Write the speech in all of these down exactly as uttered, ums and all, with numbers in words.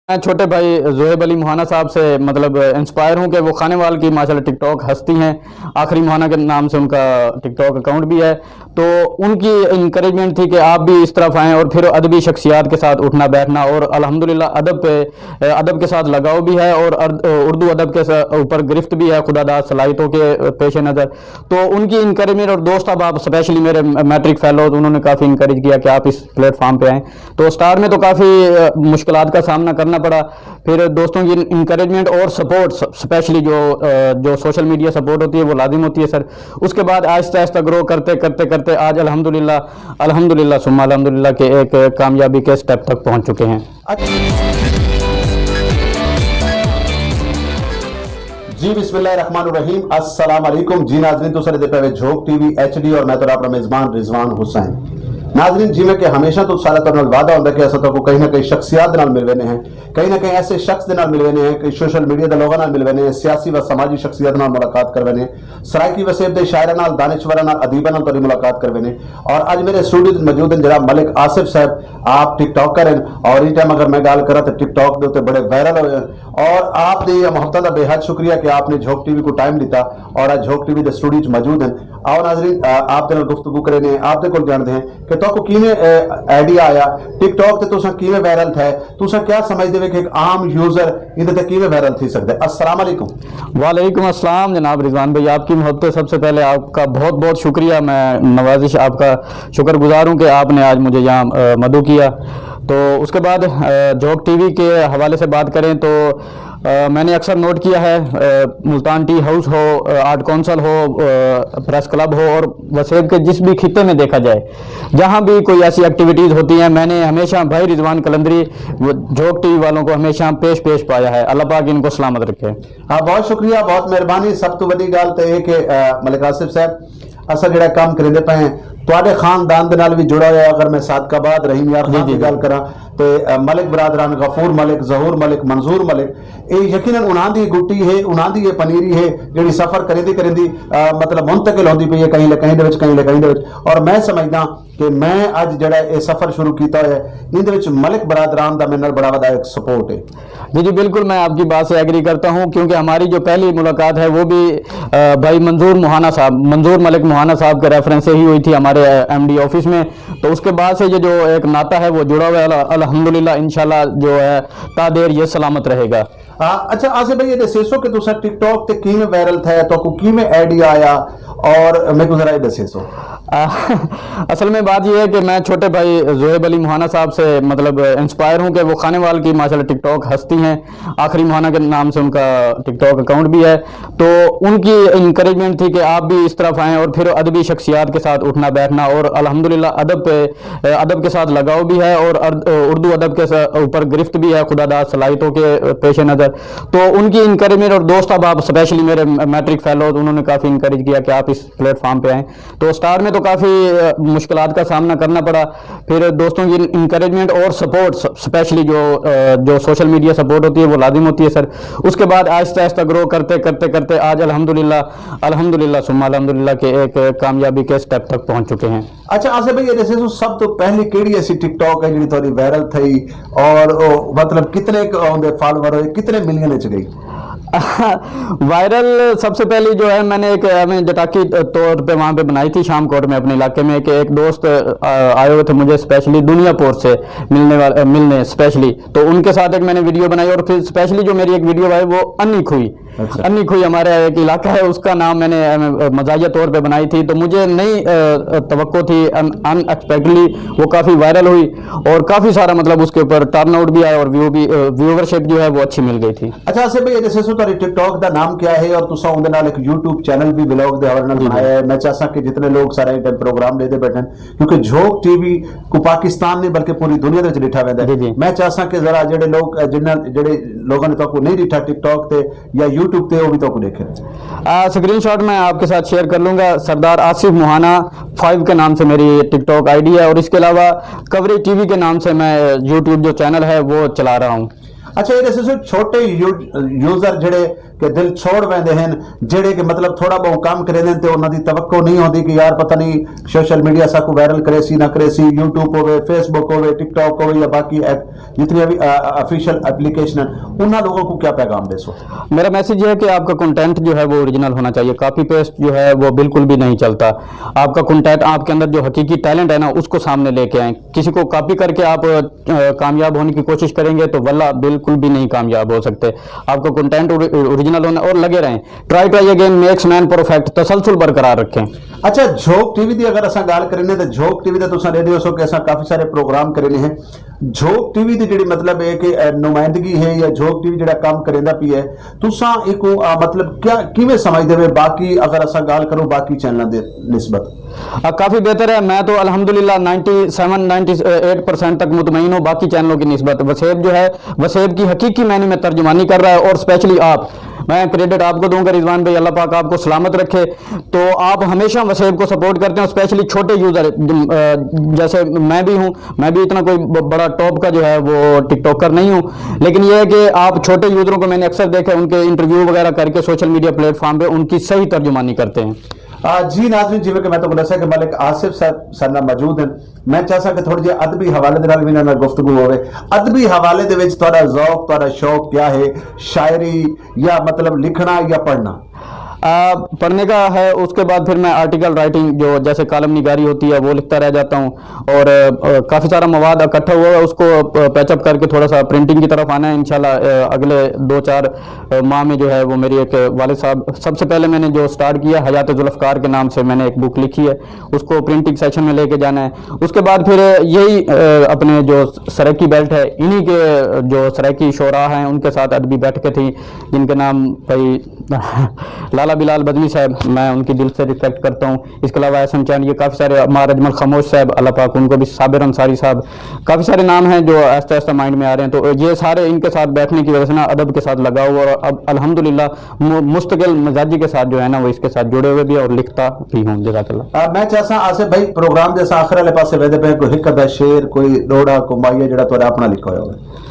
میں چھوٹے بھائی زہیب علی مہانا صاحب سے مطلب انسپائر ہوں کہ وہ خانے وال کی ماشاءاللہ ٹک ٹاک ہستی ہیں۔ آخری مہانا کے نام سے ان کا ٹک ٹاک اکاؤنٹ بھی ہے۔ تو ان کی انکریجمنٹ تھی کہ آپ بھی اس طرف آئیں اور پھر ادبی شخصیات کے ساتھ اٹھنا بیٹھنا، اور الحمدللہ ادب پہ، ادب کے ساتھ لگاؤ بھی ہے اور ارد-، اردو ادب کے سا-، اوپر گرفت بھی ہے خدا داد صلاحیتوں کے پیش نظر۔ تو ان کی انکریجمنٹ اور دوست احباب، اسپیشلی میرے میٹرک فیلوز، انہوں نے کافی انکریج کیا کہ آپ اس پلیٹ فارم پہ آئیں۔ تو اسٹارٹ میں تو کافی، آ، مشکلات کا سامنا کرنا پڑا، پھر دوستوں کی انکریجمنٹ اور سپورٹ، اسپیشلی جو، آ، جو سوشل میڈیا سپورٹ ہوتی ہے وہ لازم ہوتی ہے سر۔ اس کے بعد آہستہ آہستہ گرو کرتے کرتے کرتے آج الحمدللہ، الحمدللہ ثم الحمدللہ کے ایک کامیابی کے سٹیپ تک پہنچ چکے ہیں۔ جی، بسم اللہ الرحمن الرحیم۔ السلام علیکم۔ جی ناظرین، تساں ݙیہدے پئے وے جھوک ٹی وی ایچ ڈی اور میں تہاݙا اپݨا میزبان رضوان حسین۔ ناظرین، جیویں کہ ہمیشہ توں سارے تہاݙے نال وعدہ ہوندا کہ اساں تہاکوں کہیں نہ کہیں شخصیات دے نال ملویندے ہیں، کہیں نہ کہیں ایسے شخص دے نال ملویندے ہیں، کہیں سوشل میڈیا دے لوگاں نال ملویندے ہیں، سیاسی و سماجی شخصیات نال ملاقات کرویندے ہیں، سرائیکی وسیب دے شاعراں نال، دانشوراں نال، ادیباں نال تہاݙی ملاقات کرویندے ہیں۔ اور اڄ میݙے اسٹوڈیو وچ موجود ہیں جناب ملک آصف صاحب، آپ ٹک ٹاکر ہیں اور ایں ٹائم اگر میں ڳالھ کراں تے ٹک ٹاک دے اتے بڑے وائرل ہوئے ہیں۔ اور آپ دے یہ محبتاں دا بے حد شکریہ کہ آپ نے جھوک ٹی وی کو ٹائم ݙتا اور اڄ جھوک ٹی وی دے اسٹوڈیو وچ موجود ہیں۔ آؤ ناظرین، آ، آپ دے نال گفتگو کرینے ہیں، آپ دے کول ڄاݨدے ہیں کہ تہاکوں کیویں، اے، آئیڈیا آیا، ٹک ٹاک تے تساں کیویں وائرل تھئے، تساں کیا سمجھدے وے کہ ایک عام یوزر ایندے تے کیویں وائرل تھی سڳدا ہے؟ السلام علیکم۔ وعلیکم السلام جناب رضوان بھائی، آپ کی محبتیں، سب سے پہلے آپ کا بہت بہت شکریہ، میں نوازش آپ کا شکر گزار ہوں کہ آپ نے آج مجھے یہاں، آ، مدعو کیا۔ تو اس کے بعد، آ، جھوک ٹی وی کے حوالے سے بات کریں تو، آ، میں نے اکثر نوٹ کیا ہے، آ، ملتان ٹی ہاؤس ہو، آ، آرٹ کونسل ہو، آ، پریس کلب ہو اور وسیب کے جس بھی خطے میں دیکھا جائے، جہاں بھی کوئی ایسی ایکٹیویٹیز ہوتی ہیں، میں نے ہمیشہ بھائی رضوان قلندری وہ جھوک ٹی وی والوں کو ہمیشہ پیش پیش پایا ہے۔ اللہ پاک ان کو سلامت رکھے۔ ہاں، بہت شکریہ، بہت مہربانی۔ سب تو وݙی ڳالھ تے اے کہ، آ، ملک آصف صاحب، اساں جڑا کم کریندے پئے ہیں، تہاݙے خاندان دے نال وی جڑا ہویا، اگر میں صادق آباد، رحیم یار جی، خان جی، دی جی۔ ڳالھ کراں تے، آ، ملک برادران، غفور ملک، ظہور ملک، منظور ملک، اے یقیناً انہاں دی گٹی ہے، انہاں دی اے پنیری ہے، جڑی سفر کریندی کریندی، آ، مطلب منتقل ہوندی پئی ہے کہیں لے کہیں دے وچ، کہیں لے کہیں دے وچ۔ اور میں سمجھداں کہ میں اڄ جڑا اے سفر شروع کیتا ہویا ہے، ایندے وچ ملک برادران دا میرے نال بڑا وݙا ایک سپورٹ ہے۔ جی، جی، بالکل، میں آپ کی بات سے ایگری کرتا ہوں، کیونکہ ہماری جو پہلی ملاقات ہے، وہ بھی، آ، بھائی منظور مہانا صاحب، منظور ملک مہانا صاحب کے ریفرنس سے ہی ہوئی تھی ہمارے، آ، ایم ڈی آفس میں۔ تو اس کے بعد سے یہ جو ایک ناطہ ہے، وہ جڑا ہوا ہے۔ ال-، الحمدللہ، انشاءاللہ جو ہے، تا دیر یہ سلامت رہے گا۔ آ، اچھا، آصف بھائی، یہ ݙسیسو کہ تساں ٹک ٹاک تے کیویں وائرل تھئے، تہاکوں کیویں آئیڈیا آیا، اور میکوں ذرا یہ ݙسیسو۔ آ، اصل میں بات یہ ہے کہ میں چھوٹے بھائی زہیب علی مہانا صاحب سے، مطلب، انسپائر ہوں کہ وہ خانے وال کی ماشاءاللہ ٹک ٹاک ہستی ہیں۔ آخری مہانا کے نام سے ان کا ٹک ٹاک اکاؤنٹ بھی ہے۔ تو ان کی انکریجمنٹ تھی کہ آپ بھی اس طرف آئیں اور پھر ادبی شخصیات کے ساتھ اٹھنا بیٹھنا، اور الحمدللہ ادب پہ، ادب کے ساتھ لگاؤ بھی ہے اور ارد-، اردو ادب کے سا-، اوپر گرفت بھی ہے خدا داد صلاحیتوں کے پیش نظر۔ تو ان کی انکریجمنٹ اور دوست احباب، اسپیشلی میرے میٹرک فیلوز، انہوں نے کافی انکریج کیا کہ آپ اس پلیٹ فارم پہ آئیں۔ تو اسٹارٹ میں تو کافی، آ، مشکلات کا سامنا کرنا پڑا، پھر دوستوں کی انکریجمنٹ اور سپورٹ، اسپیشلی جو، آ، جو سوشل میڈیا سپورٹ ہوتی ہے، وہ لازم ہوتی ہے سر۔ اس کے بعد آہستہ آہستہ گرو کرتے کرتے کرتے آج الحمدللہ، الحمدللہ ثم الحمدللہ کے ایک کامیابی کے سٹیپ تک پہنچ چکے ہیں۔ اچھا آصف بھائی، یہ ݙسیسو سب تو پہلی کیڑی ایسی ٹک ٹاک ہے جڑی تہاݙی وائرل تھئی، اور او مطلب کتنے ک اوندے فالوور ہوئے، کتنے ملین وچ گئی؟ وائرل سب سے پہلی جو ہے، میں نے ایک ایویں جٹاکی طور پہ وہاں پہ بنائی تھی شام کوٹ میں اپنے علاقے میں، کہ ایک دوست، آ، آئے ہوئے تھے مجھے اسپیشلی دنیا پور سے ملنے والے، ملنے اسپیشلی، تو ان کے ساتھ ایک میں نے ویڈیو بنائی، اور پھر اسپیشلی جو میری ایک ویڈیو آئی وہ انی کھوئی۔ اچھا۔ انی کھوئی ہمارا ایک علاقہ ہے، اس کا نام میں نے، ایم، مزاحیہ طور پہ بنائی تھی، تو مجھے نئی، آ، توقع تھی، ان، ان ایکسپیکٹلی وہ کافی وائرل ہوئی اور کافی سارا مطلب اس کے اوپر ٹرن آؤٹ بھی آیا اور ویو بھی، آ، ویورشپ جو ہے وہ اچھی مل گئی تھی۔ اچھا آصف بھائی، یہ ݙسیسو تہاݙی ٹک ٹاک دا نام کیا ہے اور تساں اوندے نال ایک یوٹیوب چینل بھی ولاگ دے حوالے نال جی، جی۔ بݨایا ہے؟ میں چاہساں کہ جتنے لوگ سارے ایں ٹائم پروگرام ݙیہدے بیٹھے ہیں، کیونکہ جھوک ٹی وی کو پاکستان نہیں بلکہ پوری دنیا دے وچ ݙٹھا ویندا ہے۔ جی، جی۔ میں چاہساں کہ ذرا جڑے لوگ، اے، جنہاں، جڑے لوگاں نے تہاکوں نہیں ݙٹھا ٹک ٹاک تے یا یوٹیوب تے، وہ بھی تہاکوں ݙیکھن۔ آ، اسکرین شاٹ میں آپ کے ساتھ شیئر کر لوں گا۔ سردار آصف مہانا فائیو کے نام سے میری ٹک ٹاک آئی ڈی ہے، اور اس کے علاوہ کوریج ٹی وی کے نام سے میں یوٹیوب جو چینل ہے وہ چلا رہا ہوں۔ اچھا، یہ دسو، چھوٹے یوزر جڑے کہ دل چھوڑ ویندے ہیں، جڑے کہ مطلب تھوڑا بہت کام کرے دیں تے انہاں دی توقع نہیں ہوندی کہ یار پتہ نہیں سوشل میڈیا ساکو وائرل کرے سی نہ کرے سی، یوٹیوب ہوے، فیس بک ہوے، ٹک ٹاک ہوے یا باقی ایپ، جتنی بھی آفیشل اپلیکیشن ہیں، انہاں لوگوں کو کیا پیغام دے سو؟ میرا میسج یہ ہے کہ آپ کا کنٹینٹ جو ہے وہ اوریجنل ہونا چاہیے، کاپی پیسٹ جو ہے وہ بالکل بھی نہیں چلتا۔ آپ کا کنٹینٹ، آپ کے اندر جو حقیقی ٹیلنٹ ہے نا، اس کو سامنے لے کے آئیں۔ کسی کو کاپی کر کے آپ کامیاب ہونے کی کوشش کریں گے تو واللہ بالکل بھی نہیں کامیاب ہو سکتے۔ آپ کا کنٹینٹ اوریجنل ہونا اور لگے رہیں۔ Try try again makes man perfect, تسلسل برقرار رکھیں۔ اچھا، جھوک ٹی وی دی اگر اساں گال کریں تو جھوک ٹی وی تے تساں دے دیو سو کہ اساں کافی سارے پروگرام کرے ہیں۔ جھوک ٹی وی دی جڑی مطلب ہے کہ نمائندگی ہے یا جھوک ٹی وی جڑا کام کریندا پی ہے، تساں ایکوں مطلب کیا کیویں سمجھدے وے؟ باقی اگر اساں گال کروں باقی چینلاں دے نسبت؟ کافی بہتر ہے۔ میں تو الحمدللہ ninety seven ninety eight percent تک مطمئن ہوں باقی چینلوں کی نسبت۔ وسیب جو ہے، وسیب کی حقیقی معنی میں ترجمانی کر رہا ہے، اور اسپیشلی آپ، میں کریڈٹ آپ کو دوں گا رضوان بھائی، اللہ پاک آپ کو سلامت رکھے۔ تو آپ ہمیشہ وسیب کو سپورٹ کرتے ہیں، اسپیشلی چھوٹے یوزر، جیسے میں بھی ہوں، میں بھی اتنا کوئی بڑا ٹاپ کا جو ہے وہ ٹک ٹاکر نہیں ہوں، لیکن یہ ہے کہ آپ چھوٹے یوزروں کو میں نے اکثر دیکھا، ان کے انٹرویو وغیرہ کر کے سوشل میڈیا پلیٹ فارم پہ ان کی صحیح ترجمانی کرتے ہیں۔ جی ناظرین، جیویں کہ میں تہاکوں ݙسیا کہ ملک آصف صاحب ساݙے نال موجود ہیں، میں چاہساں کہ تھوڑے جے ادبی حوالے دے نال وی انہاں نال گفتگو ہووے۔ ادبی حوالے دے وچ تہاݙا ذوق، تہاݙا شوق کیا ہے؟ شاعری یا مطلب لکھݨا یا پڑھݨا؟ پڑھنے کا ہے، اس کے بعد پھر میں آرٹیکل رائٹنگ، جو جیسے کالم نگاری ہوتی ہے، وہ لکھتا رہ جاتا ہوں۔ اور کافی سارا مواد اکٹھا ہوا ہے، اس کو پیچ اپ کر کے تھوڑا سا پرنٹنگ کی طرف آنا ہے انشاءاللہ۔ اگلے دو چار ماہ میں جو ہے وہ میری ایک والد صاحب، سب سے پہلے میں نے جو سٹارٹ کیا حیات ذوالفقار کے نام سے میں نے ایک بک لکھی ہے، اس کو پرنٹنگ سیشن میں لے کے جانا ہے۔ اس کے بعد پھر یہی اپنے جو سرائیکی بیلٹ ہے، انہی کے جو سرائیکی شعراء ہیں ان کے ساتھ ادبی بیٹھ کے تھی، جن کے نام بھائی لالا بلال بدنی صاحب، میں ان کی دل سے ریسپیکٹ کرتا ہوں۔ اس کے علاوہ احسن چاند، یہ کافی سارے، عمار اجمل خاموش صاحب، اللہ پاک ان کو بھی، صابر انصاری صاحب، کافی سارے نام ہیں جو آہستہ آہستہ مائنڈ میں آ رہے ہیں۔ تو یہ سارے ان کے ساتھ بیٹھنے کی وجہ سے نا ادب کے ساتھ لگاؤ، اور اب الحمدللہ مستقل مزاجی کے ساتھ جو ہے نا وہ اس کے ساتھ جڑے ہوئے بھی اور لکھتا بھی ہوں۔ جزاک اللہ۔ میں چاہساں آصف بھائی، پروگرام دے اساں آخر والے پاسے ویندے پئے، کوئی ہک ادھا شعر، کوئی ݙوہڑا، کوئی ماہیا جڑا تہاݙا اپݨا لکھا ہویا ہوئے؟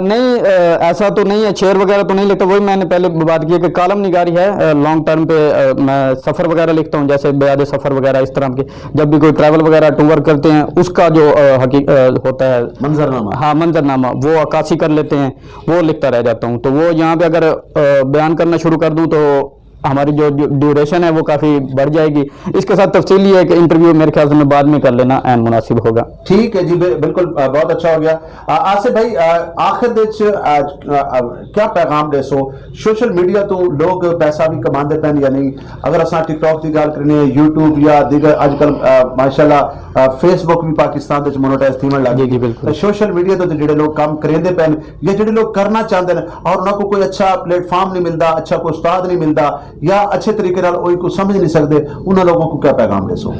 نہیں، ایسا تو نہیں ہے، شعر وغیرہ تو نہیں لکھتا۔ وہی میں نے پہلے بات کی ہے کہ کالم نگاری ہے، لانگ ٹرم پہ میں سفر وغیرہ لکھتا ہوں، جیسے بیاد سفر وغیرہ اس طرح کے، جب بھی کوئی ٹریول وغیرہ ٹور کرتے ہیں، اس کا جو ہوتا ہے منظرنامہ، ہاں، منظرنامہ، وہ عکاسی کر لیتے ہیں، وہ لکھتا رہ جاتا ہوں۔ تو وہ یہاں پہ اگر بیان کرنا شروع کر دوں تو ہماری جو ڈیوریشن ہے وہ کافی بڑھ جائے گی۔ اس کے ساتھ تفصیلی ایک انٹرویو میرے خیال سے میں بعد میں کر لینا عین مناسب ہوگا۔ ٹھیک ہے جی، بالکل، بہت اچھا ہو گیا۔ آصف بھائی، آخر دے وچ کیا پیغام ݙیسو؟ سوشل میڈیا توں لوگ پیسہ وی کماندے پئن یا نہیں؟ اگر اساں ٹک ٹاک دی ڳالھ کرݨے ہیں، یوٹیوب یا دیگر اڄ کل ماشاءاللہ فیس بک وی پاکستان دے وچ مونیٹائز تھیوݨ لڳ ڳئی، جی بالکل۔ سوشل میڈیا تے جڑے لوگ کم کریندے پئن یا جڑے لوگ کرنا چاہندے نے اور انہاں کو کوئی اچھا پلیٹ فارم نہیں ملدا، اچھا کوئی استاد نہیں ملدا یا اچھے طریقے نال اوہی کو سمجھ نہیں سکدے، انہاں لوگوں کو کیا پیغام ݙیسو؟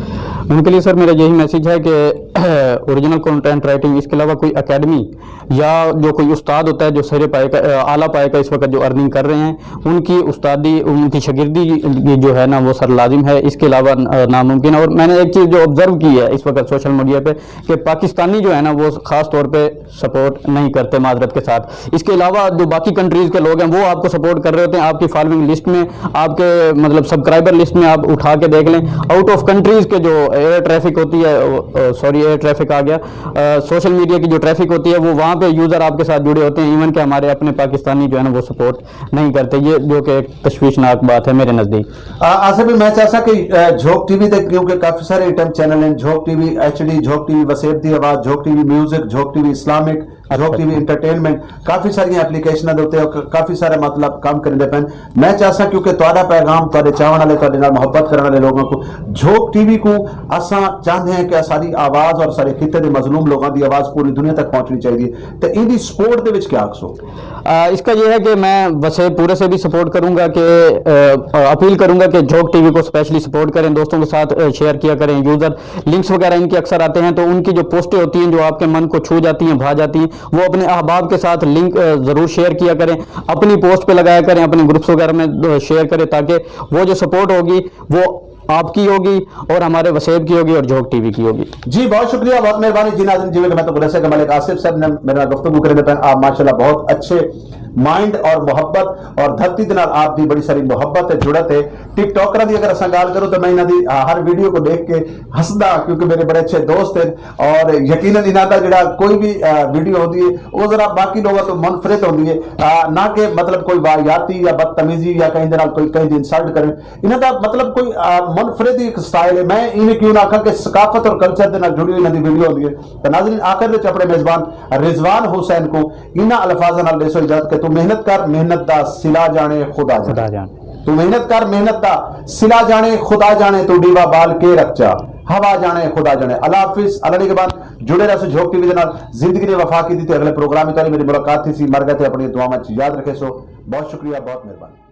ان کے لیے سر میرا یہی میسج ہے کہ اوریجنل کنٹینٹ رائٹنگ، اس کے علاوہ کوئی اکیڈمی یا جو کوئی استاد ہوتا ہے جو سرے پائے کا، اعلیٰ پائے کا اس وقت جو ارننگ کر رہے ہیں، ان کی استادی، ان کی شاگردی جو ہے نا وہ سر لازم ہے، اس کے علاوہ ناممکن ہے۔ اور میں نے ایک چیز جو آبزرو کی ہے اس وقت سوشل میڈیا پہ کہ پاکستانی جو ہے نا وہ خاص طور پہ سپورٹ نہیں کرتے معذرت کے ساتھ۔ اس کے علاوہ جو باقی کنٹریز کے لوگ ہیں وہ آپ کو سپورٹ کر رہے ہوتے ہیں، آپ کی فالوئنگ لسٹ میں، آپ کے مطلب سبسکرائبر لسٹ میں آپ اٹھا کے دیکھ لیں، آؤٹ آف کنٹریز کے جو ایئر ٹریفک ہوتی ہے، سوری ایئر ٹریفک آ گیا، سوشل میڈیا کی جو ٹریفک ہوتی ہے وہ وہاں پہ یوزر آپ کے ساتھ جڑے ہوتے ہیں، ایون کہ ہمارے اپنے پاکستانی جو ہے نا وہ سپورٹ نہیں کرتے، یہ جو کہ ایک تشویشناک بات ہے میرے نزدیک۔ آصف بھائی، میں چاہساں کہ جھوک ٹی وی تے کیونکہ کافی سارے آئٹم چینل ہیں، جھوک ٹی وی ایچ ڈی، جھوک ٹی وی وسیب دی آواز، جھوک ٹی وی میوزک، جھوک ٹی وی اسلامک، جھوک ٹی وی انٹرٹینمنٹ، کافی ساریاں اپلیکیشناں دے اتے کافی سارے مطلب کم کریندے پئن۔ میں چاہساں کیونکہ تہاݙا پیغام، تہاݙے چاہݨ والے، تہاݙے نال محبت کرݨ والے لوگاں کو، جھوک ٹی وی کو اساں چاہندے ہیں کہ ساݙی آواز اور سارے خطے دے مظلوم لوگاں دی آواز پوری دنیا تک پہنچݨی چاہیے، تے ایندی سپورٹ دے وچ کیا آکھسو؟ اس کا یہ ہے کہ میں وسیب پورے سے بھی سپورٹ کروں گا کہ اپیل کروں گا کہ جھوک ٹی وی کو اسپیشلی سپورٹ کریں، دوستوں کے ساتھ شیئر کیا کریں، یوزر لنکس وغیرہ ان کے اکثر آتے ہیں تو ان کی جو پوسٹیں ہوتی ہیں جو آپ کے من کو چھو جاتی ہیں، بھا جاتی ہیں، وہ اپنے احباب کے ساتھ لنک ضرور شیئر کیا کریں، اپنی پوسٹ پہ لگایا کریں، اپنے گروپس وغیرہ میں شیئر کریں تاکہ وہ جو سپورٹ ہوگی وہ آپ کی ہوگی اور ہمارے وسیب کی ہوگی اور جھوک ٹی وی کی ہوگی۔ جی بہت شکریہ، بہت مہربانی جی ناظرین۔ جیویں کہ میں تو گھر سے ملک آصف صاحب نے میرے نال گفتگو کرے پے، آپ ماشاءاللہ بہت اچھے مائنڈ اور محبت اور دھرتی دے نال آپ دی بڑی ساری محبت ہے، جڑت ہے۔ ٹک ٹاکراں دی اگر اساں ڳالھ کروں تو میں انہاں دی ہر ویڈیو کو دیکھ کے ہسدا، کیونکہ میرے بڑے اچھے دوست ہیں اور یقیناً انہاں دا جڑا کوئی بھی ویڈیو ہوندی ہے وہ ذرا باقی لوگوں تو منفرد ہوندی ہے، نہ کہ مطلب کوئی واحیاتی یا بدتمیزی یا کہیں دے نال کوئی کہیں دی انسلٹ کرے۔ انہاں دا مطلب کوئی منفرد ہی ایک سٹائل ہے۔ میں ایویں کیوں نہ آکھاں کہ ثقافت اور کلچر دے نال جڑی ہوئی انہاں دی ویڈیو ہوندی ہے۔ تو ناظرین آخر وچ اپنے میزبان رضوان حسین کو انہاں الفاظاں نال ڈیسو اجازت کہ تو محنت کر، محنت دا صلہ جانے خدا جانے۔ خدا جان تو محنت کر، محنت دا صلہ جانے خدا جانے، تو ڈیوا بال کے رکھ چا، ہوا جانے خدا جانے۔ اللہ حافظ، اللہ نگہبان۔ جڑے رہسو جھوک ٹی وی دے نال۔ زندگی نے وفا کیتی تے اگلے پروگرام وچ تہاڈی میری ملاقات تھیسی۔ مر گئے تے اپنی دعاواں وچ یاد رکھے سو۔ بہت شکریہ، بہت مہربانی۔